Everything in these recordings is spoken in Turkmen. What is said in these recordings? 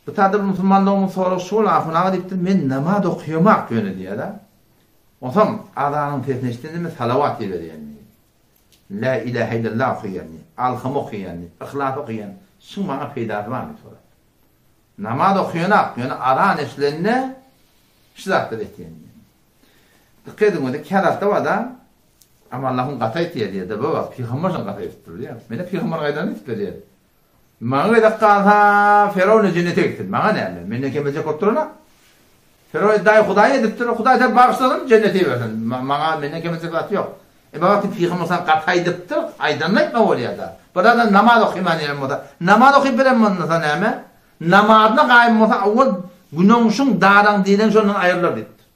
Bu taýda bir musulman doganymyz soragy şu bolan, Ahun aga diýipdir, men namaz okaýamak ýöne diýýär-de. Onsoň azanyň sesini eşidende men salawat iberýän diýýär. Lä ilähe illallah okaýan diýýär. Alham okaýan diýýär. Yhlas okaýan. Şuň maňa peýdasy barmy diýip sorapdyr. Namaz okaýanak, ýöne azan eşidilende şu zatlary etýän diýýär. Dikkat ediň, onda käzatda bar-da, Amma Allahym gaty aýtýar diýýär-de, baba, pygamber şony gaty aýdypdyr diýýär. Meni pygamber gaýdany aýdyp berýär. Maňa gezek galsa, Ferowny jennete gitsin. Maňa näme? Menden kemejek bolup durana? Ferow eddaýy Hudaý edipdir. Hudaý sen bagyşlasyn, jennete ibersin. Maňa menden kemejek zat ýok. Emma wagty pygamber sana gaty aýdypdyr, aýdanyny aýtma bolýar-da. Bir adam namaz okyman ýören bolsa, namaz okyp bilen bolsa näme? Namazyna gaýym bolsa, owal güneňşiň daraň diýlen şondan aýrylar diýipdir.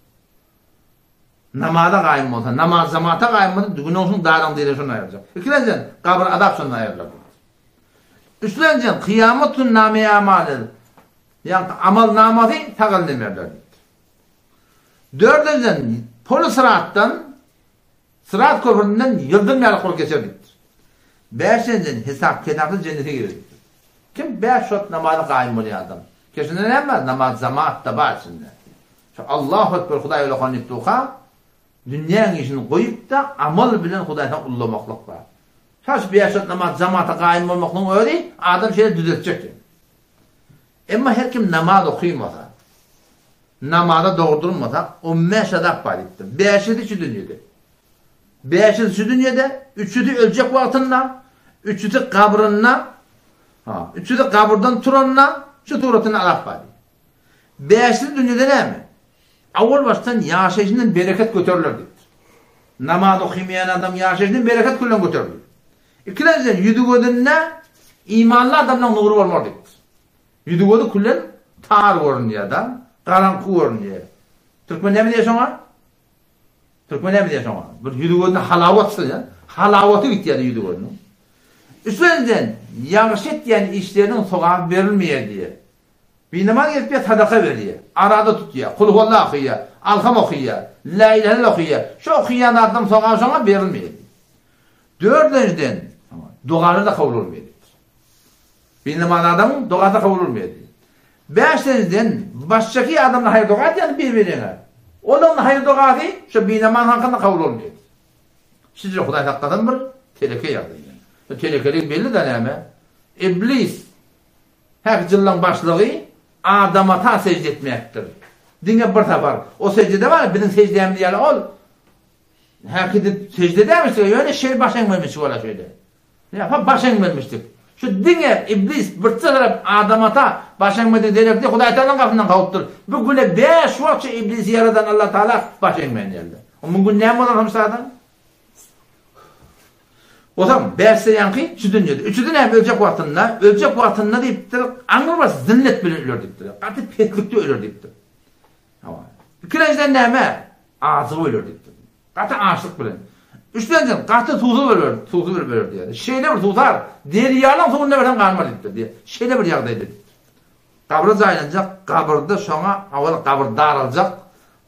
Namaza gaýym bolsa, namaz jamata gaýym bolsa, günäsiň daraň diýlen şondan aýryljak. Ikilenjen, gabyr azap şondan aýrylar. Üçlenjen, kyýamat gün name amaly, ýagny amal namasy sag eline berler diýipdir. Dördünjiden, poly syratdan, syrat köprüsinden ýyldyrym ýaly bolup geçer diýipdir. Bäşinjiden, hesap-kitapsyz jennete girer diýipdir. Kim bäş wagt namaza gaýym bolýan adam. Keşinde näme bar? Namaz jamat-da bar içinde. Şu Allahu Ekber Hudaý ulakan diýip durka, dünýäň işini goýup-da, amal bilen Hudaýdan ullamaklyk bar. Şaş bäş wagt namaz jamata gaýym bolmaklygyň özi adam şeýle düzetjek. Emma her kim namaz okymasa, namaza dogry durmasa, on bäş azap bar diýipdir. Bäşisi şu dünýede. Bäşisi şu dünýede, üçüsi öljek wagtynda, üçüsi gabrynda, ha, üçüsi gabyrdan turanda şu suratynda azap bar diýip. Bäşisi dünýede näme? Awal başdan ýaşaýşyndan bereket göteriler diýipdir. Namaz okymaýan adam ýaşaýşyndan bereket küllen göteriler. Ikilenjiden ýüzi-gözünde imanly adamlaryň nury bolmaz diýipdir. Ýüzi-gözi küllen tar görünýär-de, garaňky görünýär. Türkmen näme diýýär şoňa? Türkmen näme diýýär şoňa? Bir ýüzi-gözünde halawat çykýar. Halawaty gitýär ýüzi-gözüniň. Üçünjiden, ýagşy etýän işleriniň sogaby berilmeýär diýýär. Binamaz gelip ýa sadaka berýär, arada tutýar, kulhualla okaýar, alham okaýar, lä ilähe illallah okaýar. Şu okaýan zatlaryň sogaby şoňa berilmeýär. Dördünjiden, dogalary-da kabul bolmaýar diýipdir. Binamaz adamyň dogasy kabul bolmaýar diýip. Bäşinjiden, başdaky adamlar haýyr doga edýär bir-birine. Olaryň haýyr dogasy şu binamaz hankynda kabul bolmaýar diýip. Şije Hudaý saklasyn bir teleke ýagdaý. Bu telekelik belli-de näme? Iblis Häki jyllaň başlygy Adamata sežde etmäpdir. Diňe bir sapar. O seždede bar, biziň seždämiz ýaly ol häki dip sežde dämişdik, ýöne şeýle baş eňmemişdik ola şeýle. Ýa baş eňmemişdik. Şu diňe iblis birçe tarap Adamata baş eňmedik derekli Hudaý Tagalaň gapysyndan kowupdyr. Bu güne bäş wagt şu iblisi ýaradan Allah Tagala baş eňmän ýerde. O müň gün näme bolar hemşe adam? Bolsam, bäşse ýaňky şu dünýede. Üçüsi näme öljek wagtynda, öljek wagtynda diýipdir, aňrybaş zillet bilen öler diýipdir. Gaty peslikde öler diýipdir. Hawa. Ikilenjiden näme? Ajygyp öler diýipdir. Gaty açlyk bilen. Üçlenjiden gaty suwsuz öler, suwsuz ölüp öler diýýär. Şeýle bir suwsar, derýalaň suwuny berseň ganmaz diýipdir diýýär. Şeýle bir ýagdaýda diýipdir. Gabra jaýlanjak, gabyrda şoňa awal gabyr daraljak,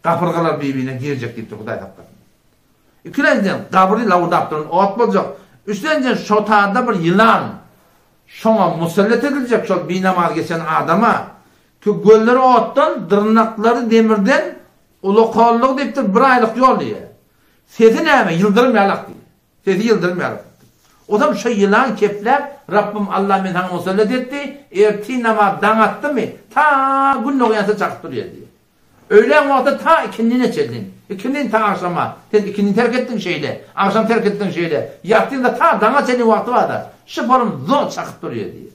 gapyrgalar bir-birine girjek diýipdir, Hudaý saklasyn. Ikilenjiden, gabry lawurdap duran ot boljak. Üçlenjiden, şotada bir ýylan şoňa musallat ediljek, şol binamaz geçen adama, ki gözleri otdan, dyrnaklary demirden, ulakanlygy diýipdir, bir aýlyk ýol diýýär. Sesi näme, ýyldyrym ýalak diýýär. Sesi ýyldyrym ýalak diýipdir. Osam şo ýylan kepläp, Rabbym Alla meni saňa musallat etdi, ertir namaz daň atdymy, ta gün dogýança çakyp durýar diýýär. Öýlän wagty ta ikindine çenli. Ikindin ta agşama. Sen ikindini terk etdiň şeýle. Agşam terk etdiň şeýle. Ýatdyňda ta daňa çenli wagty barda. Şu polum zor çakyp durýar diýýär.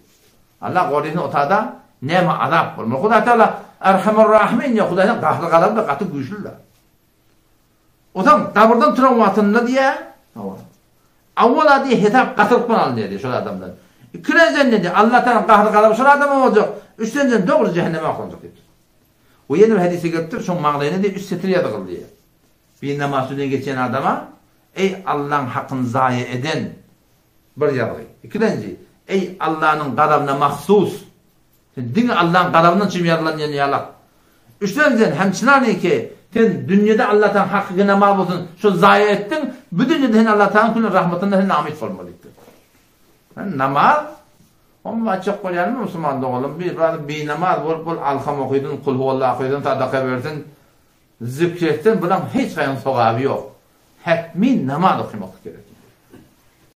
Allah gorysyn otada näme azap bolmaz. Hudaý Taala Erhamur Rahimin diýýär. Hudaýyň gahry gazaby da gaty güýçlüdir. Otam gabyrdan turan wagtynda diýýär. Hawa. Awwala diýýär hesap gatylyk bilen alynýar diýýär şol adamdan. Ikilenjiden diýýär Allah Taala gahry gazaby şol adama boljak. Üçlenjiden dogry jähenneme oklanjak diýipdir. We ýene bir hadysda gelipdir, şoň maglaýyna diýip üç setir ýazgyl diýýär. Bir namaz sünden geçýän adama, Eý Allaň hakyny zaýa eden! Bir ýazgy. Ikilenji, Eý Allanyň gazabyna mahsus! Sen diňe Allaň gazabyndan üçin ýazylan diýen ýalak. Üçlenjiden, Hemçinaniki, sen dünýede Allataň hakyky namaz bolsun, şony zaýa etdiň, bu dünýede sen Allataň külli rahmatyndan sen namyt bolmaly diýipdir. Namaz. Oňa aýtjak bolýanym musulman doganlarym bir biraz binamaz bolup bol alham okysyn, kulhuwalla okysyn, sadaka bersin, zikr etsin bulaň hiç haýsynyň sogaby ýok. Hetmi namaz okamak gerek.